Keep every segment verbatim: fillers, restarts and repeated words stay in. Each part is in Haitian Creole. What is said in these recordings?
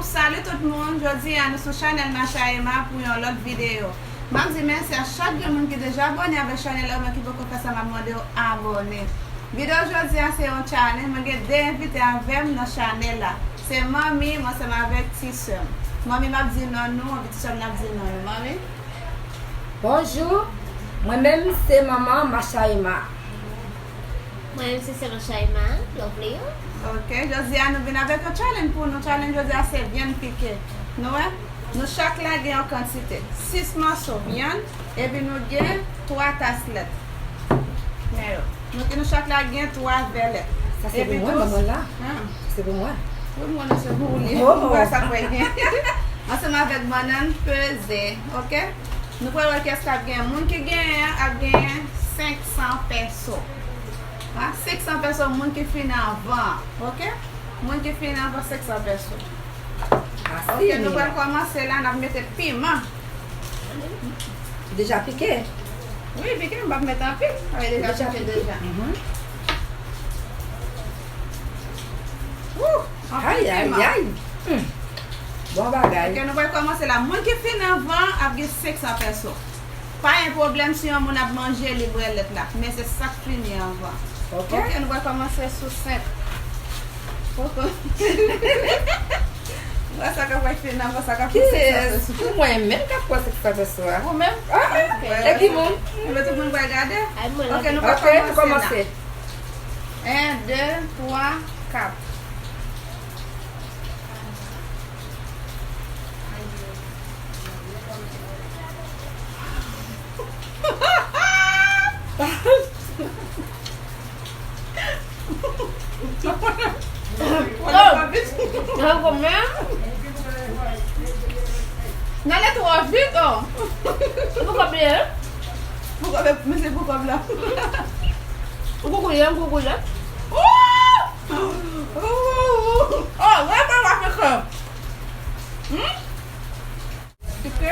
Salut tout moun, jodi a nou sou chanèl Macha Emma pou yon lòt videyo. M ap di mèsi a chak grenn moun ki deja abòne avèk chanèl la, men ki poko fè sa, m ap mande w abòne. Videyo jodi a se yon challenge, mwen gen de envite avè m nan chanèl la. Se manmi m ansanm avèk ti sè m. Manmi m ap di non nou, epi ti sè m nan ap di non nou. Manmi? Bonjou, mwen menm se manman Macha Emma. Mwen menm se sè Macha Emma, Lovely. Ok, jodi a nou vin avèk yon challenge pou nou. Challenge jodi a se vyann pike. Nou wè? Nou chak la gen yon kantite. Sis mòso vyann, epi nou gen twa tas lèt. Men yo. Nou, nou chak la gen twa vè lèt. Sa se pou mwen, tou, ban mwen la. Sa se pou mwen. Wi, mwen, se pou ou li. Oh. Mwen, sa kwè gen. Ansanm avèk bannann peze, ok? Nou pral wè kiyès k ap gen. Moun ki genyen an ap genyen senk san pèso. Ha, senk san pèso moun ki fin anvan an, ok? Moun ki fin anvan, senk san pèso. Ok, nou pral kòmanse la, n ap mete piman. Deja pike? Wi, pike, m p ap mete anpil. Sa deja pike deja. Mhm. Wou, anpil piman. Ay, ay, ay. Hmm. Bon bagay. Ok, nou pral kòmanse la. Moun ki fin anvan ap gen senk san pèso. Pa gen pwoblèm si yon moun ap manje, li bwè lèt la. Men se sa k fini anvan. Ok. Ok, nou pral kòmanse sou senk. Poko. Wè sa k ap fini anvan, sa k ap fini. Kiyès? Pou mwen menm k ap pran senk san pèso a. Ou menm? Ah, ah. Ok. E ki moun? Enben tout moun pral gade. Ay, mwen la. Ok, nou pral kòmanse la. En, de, twa, kat. Oh! Nan kòmè? N ale twò vit, oh! Pou kòb li ye? Pou kòb, men se pou kòb la. Ou kou koule, ou kou koule. Oh! Oh, wè, wè, wè, wè, wè. Hmm? Pike.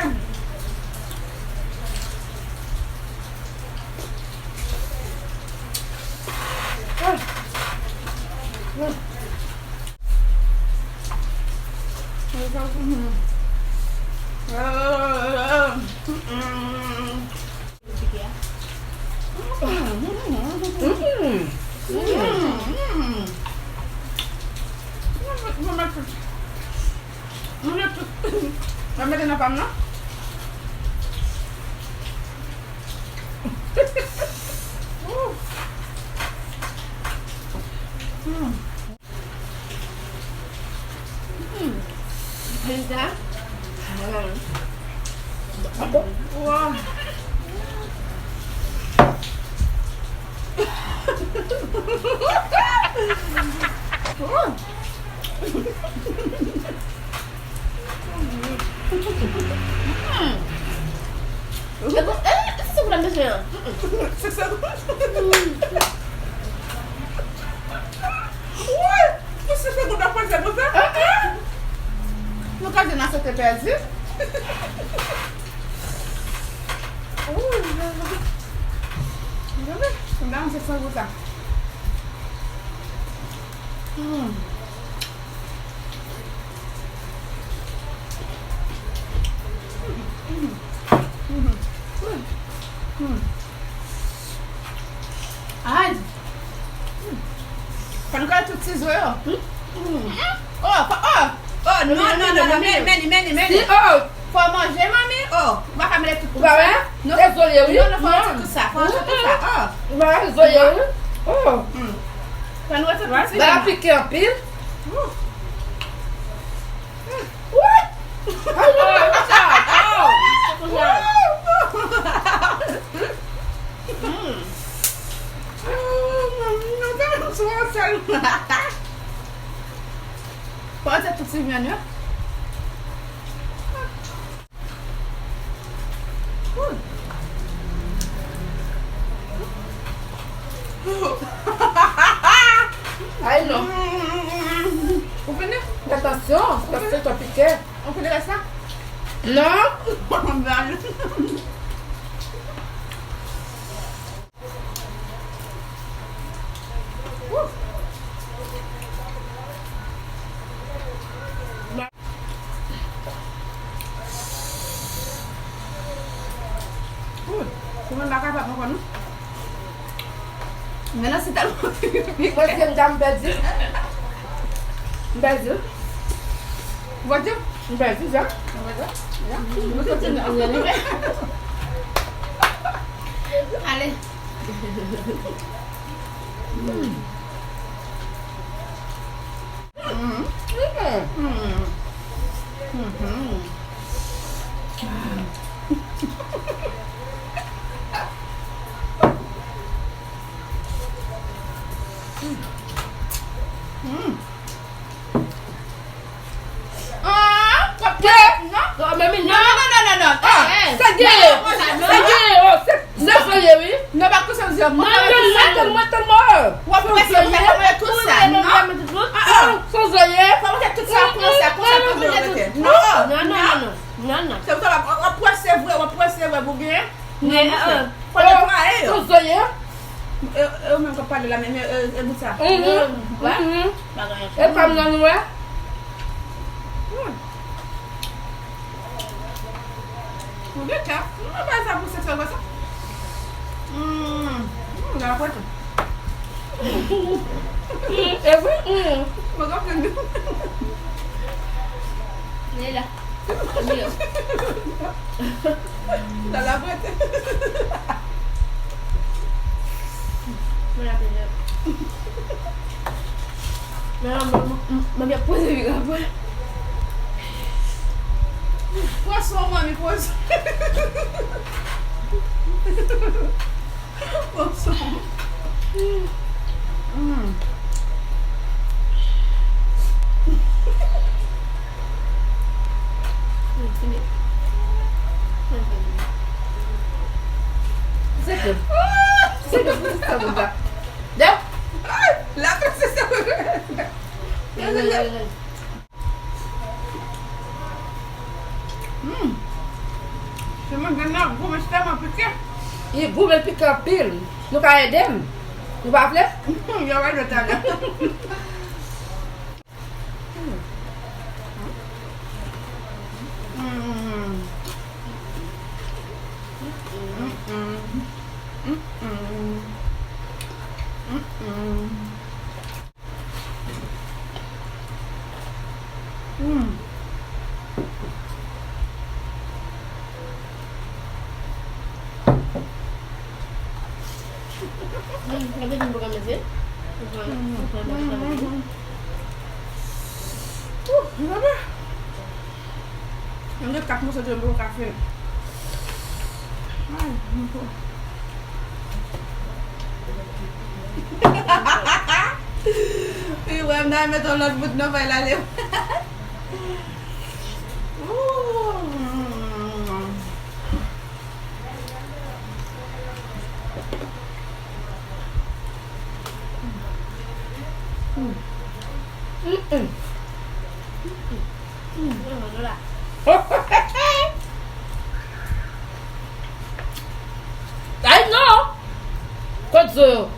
Mwen mete nan pa m nan. Wi! Pou sis segonn ap pase konsa? Nou ka di n a sote pèdi. Wi, gade. Gade, m se san gouta. Hmm. Ay! Fò n kale tout sizo yo. Oh, fò, oh! Oh, non, non, non, non, men, men, men, men. Si, oh! Fò manje, manmi. Oh, ou pa ka mele tout, tout sa. Ou pa wè? Non. Se zo l ye, wi. Non, non, fò manje tout sa, fò manje tout sa. Oh. Ou pa wè, zo l ye, wi. Oh. Hmm. Fò nou retire tout sa. Bagay pike anpil. Wi. Ay, non, non, non, sa. Oh. Hmm. Oh, manmi, nou te sou yon sèl. Fò retire tout ti vyann yo. Ay, non. Ou fini? Fè atansyon, paske sa pike. Ou fini rès la? Non. Mwen nan se tèlman. Mwen se m ta m pèdi. M pèdi. Ou pa di? M pèdi sa. Ale. Non, non, non, non, non. Sa gen, sa gen, oh, se Sa sa ye, wi. Non, pa konsa, mwen, mwen, mwen, mwen, mwen. W ap prese, w ap prese tout sa. Non. Ah, ah. Sa sa ye. Fò mete tout sa konsa, konsa, konsa, konsa. Non. Non, non, non, non. Non, non. Se pou sa w ap, w ap prese vre, w ap prese vre pou gen. Men, euh, fò netwaye yo. Sa sa ye. E, e, ou menm k ap pale la, men, men, e, e, bout sa. Mhm. Wè? Mhm. Pa gen anyen. E pa m nan nou wè. Hmm. Ou gen kè. Mwen bay sa pou sèks la konsa. Hmm. Hmm, la pwèt. E vre? Hmm. Mwen konprann. Li la. Li la. Nan la pwèt. Mwen la pwèt. Men mwen, mwen, mwen, mwen poze vin apre. Pwason, manmi, pwason. Pwason. Mm. Se ke, se ke pou sa moun la. Dè. La pase sa. Hmm. Se mwen gen nan gou, men se tèlman pike. Li gou, men pike anpil. Nou ka ede m? Nou pa vle? Yo wè yo talè. Hmm. Hmm. Hmm. Hmm. Mwen gen kat moso diri m poko ka fini. Ay, m pou. Wi, wè, m ta met yon lòt bout nan fèy la, ale. Ooh. Mm-mm. Ay, non! Kot zo yo?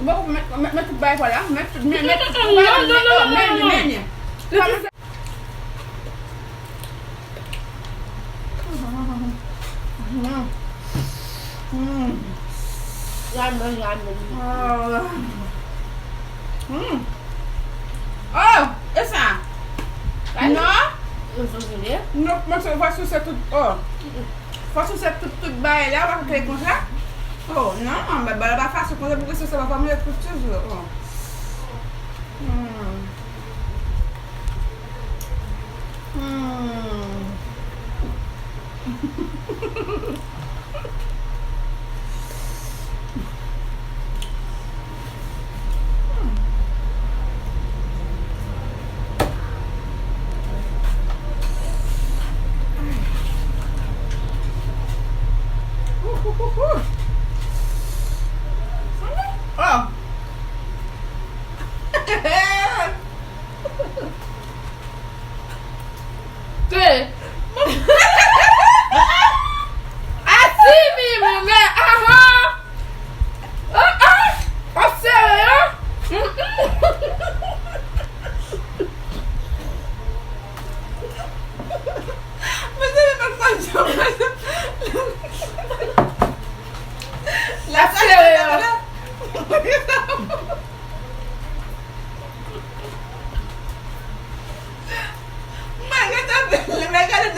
Bon, met, met, met tout bagay pa la. Met tout, met, met tout. Non, non, non, non, non, non. Mm. Mm. Yummy, yummy. Ah. Mm. Oh, e sa? Ay. Non? Non, non, non, fò souse tout, oh. Fò souse tout, tout bagay la, w ap fè konsa. Oh, non, men bagay la pa fasil konsa pou souse, pa fò mete tout toujou, oh. Mm. Hmm. Oh.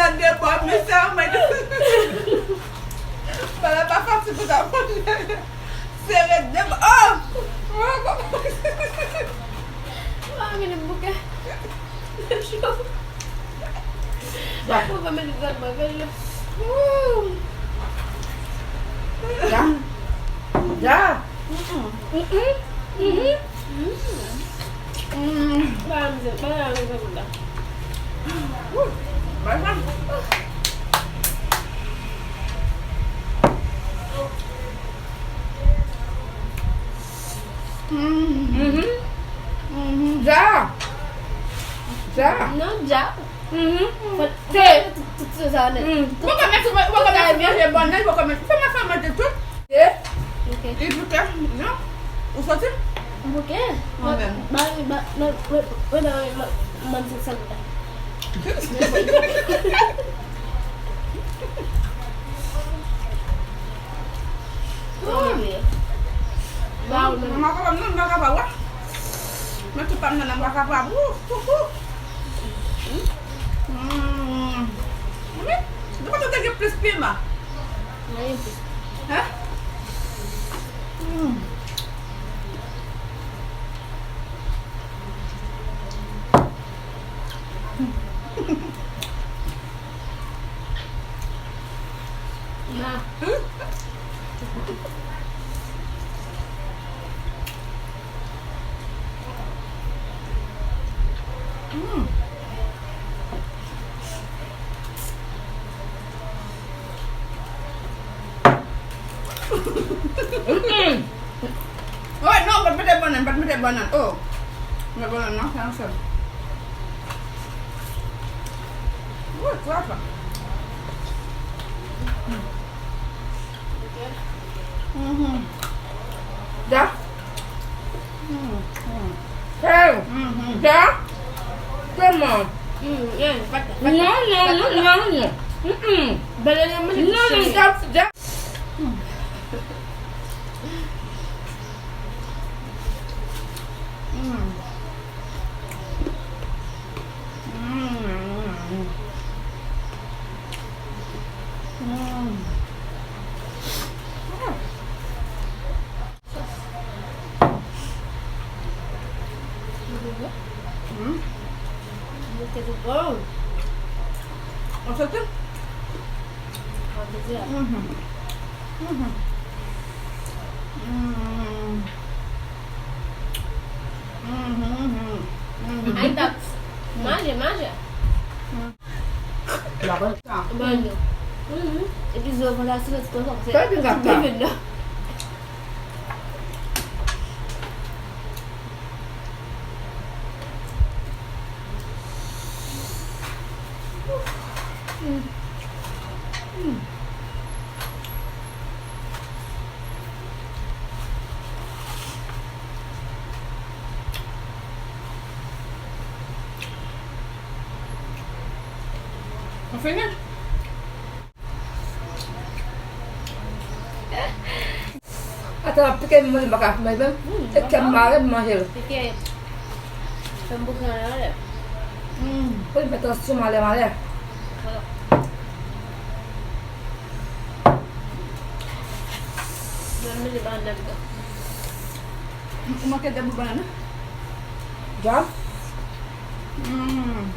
Gade bò, mesye, oh my God. Pale pa fasil pou sa. Sere de bò. Oh! Mwen vin bouke. Cho. Mwen pa mete zòt mwen, men yo. Woo! Ja. Ja. Mm-mm. Mm-mm. Mm-hmm. Mm. Ba m se, ba m se pou la. Woo! Ba sa. Mm. Mm-hmm. Mm-hmm. Ja. Ja. Non, ja. Mhm. Fò, fò tout, tout sa nèt. Mm. Tout sa. Ou pa ka mèt, ou pa ka mèt manje bannann, ou pa ka mèt, fè mwen fè manje tout. Eh? Ok. Li bouke, non? Ou soti? Bouke? Mwen menm. Ba, ba, ba, ba, ba, ba, ba, ba, ba, ba, Mwen pa kapab non, mwen pa kapab, wè. Mwen tout pa m nan, mwen pa kapab. Ou, ou, ou. Mm. Wi, depi nou te gen plis piman. Mwen gen plis. Hein? Mm. Ma. Mm. Mm-mm. Oh, non, pa t mete bannann, pa t mete bannann. Oh. Mete bannann, non, fè ansanm. Oh, twa, twa. Mhm. Ja. Mhm. Hey, mhm. Ja. Kòman? Mm, yeah, pa, pa, non, non, non, non, non. Mm-mm. Non, non, ja, ja. Mm. Mm. Mm. Mm. Mete tout bon. Ou soti? Mwen soti a. Mhm. Mhm. Mm. Mhm, mhm, mhm. Ay, Tats. Manje, manje. Bon, non. Mhm. Epi zo fondasyon, tout konsa. Sa vin gata. Vin non. Ou fini? Ata ap pike m manje m pa ka manje menm. Mm, e kè m mare m manje l. Pike. Fè m bouke anlè anlè. Mm. Pou l fè tansyon malè malè. Vwala. Mwen mete bannann nan. Ou manke de bout bannann, wi. Ja? Mm.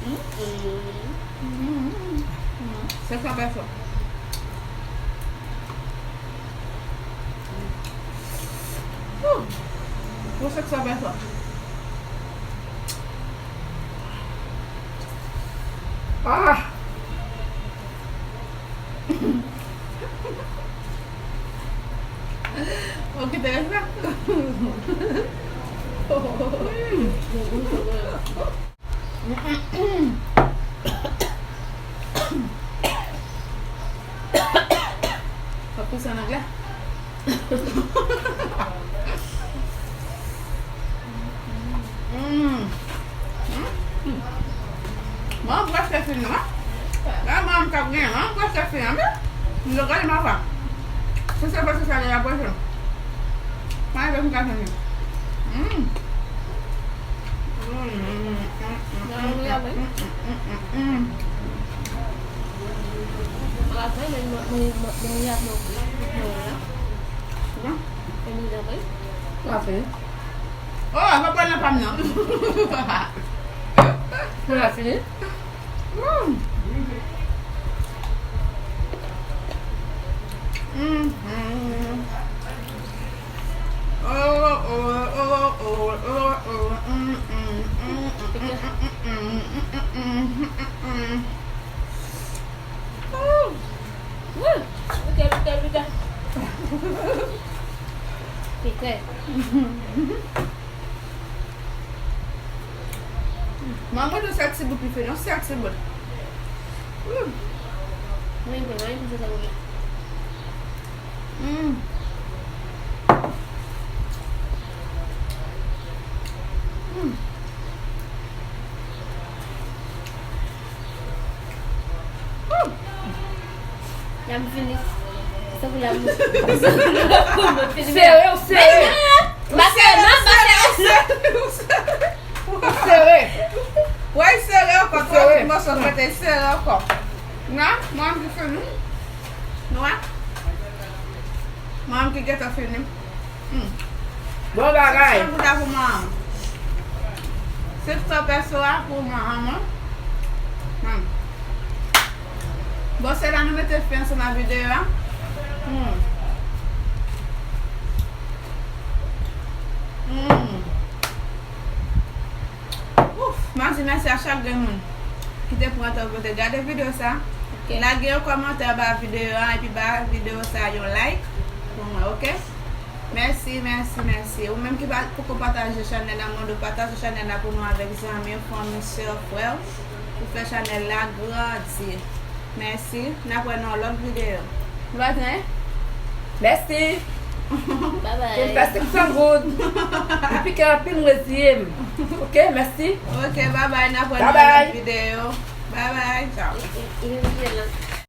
Mm. Mm. Sèk sa fè fò. Woo! Gwo sèk sa fè fò. Ah! Ou kite sa? Fòk pase nan glè. Mm. Mm. Mwen prèske fini, wi. Gade manman m k ap gen, mwen prèske fini, wi. M te gade m ap fè. Se sèl pase sa li ap prese. Mwen prèske fini. Mm. Mm, mm, mm. Kafe. Oh, pa pran nan pa m nan. Mwen la fini. Mm. Mm, mm. Oh, oh, oh, oh, oh, oh, mm, mm, mm, mm. Ooh. Ooh. Pita, pita, pita. Pita. Manman, yon sèl ti bout li fè, yon sèl ti bout. Ooh. Mwen, mwen, mwen, mwen, mwen. Mm. Mm. Ooh. Lam fini. Sa pou lam. Sere, ou sere. Ou sere, ou sere. Ou sere. Ou sere. Ou sere. Ou sere ankò, ou sere. Nan, mwen ki fini. Nou wè? Mwen ki gentan fini. Hmm. Bon bagay. Sèl bouda pou mwen. Se sa pèso a pou mwen, mwen. Hmm. Bon, se la nou mete fen ansanm ak videyo a. Hmm. Hmm. Ouf, m ap di mèsi a chak grenn moun ki te pran tan pou te gade videyo sa. Ok. Lage yon kòmantè anba videyo a epi ba videyo sa yon like pou mwen, ok? Mèsi, mèsi, mèsi. Ou menm ki pa, poko pataje chanèl la, mande w pataje chanèl la pou nou avèk zanmi, fanmi, sè, frè w, pou fè chanèl la grandi. Mèsi. N ap wè nan yon lòt videyo. Nou pa gen? Mèsi. Babay. Te m fè senk san goud. Li pike anpil, m reziye m. Ok, mèsi. Ok, babay. N ap wè nan yon lòt videyo. Babay. Tchao.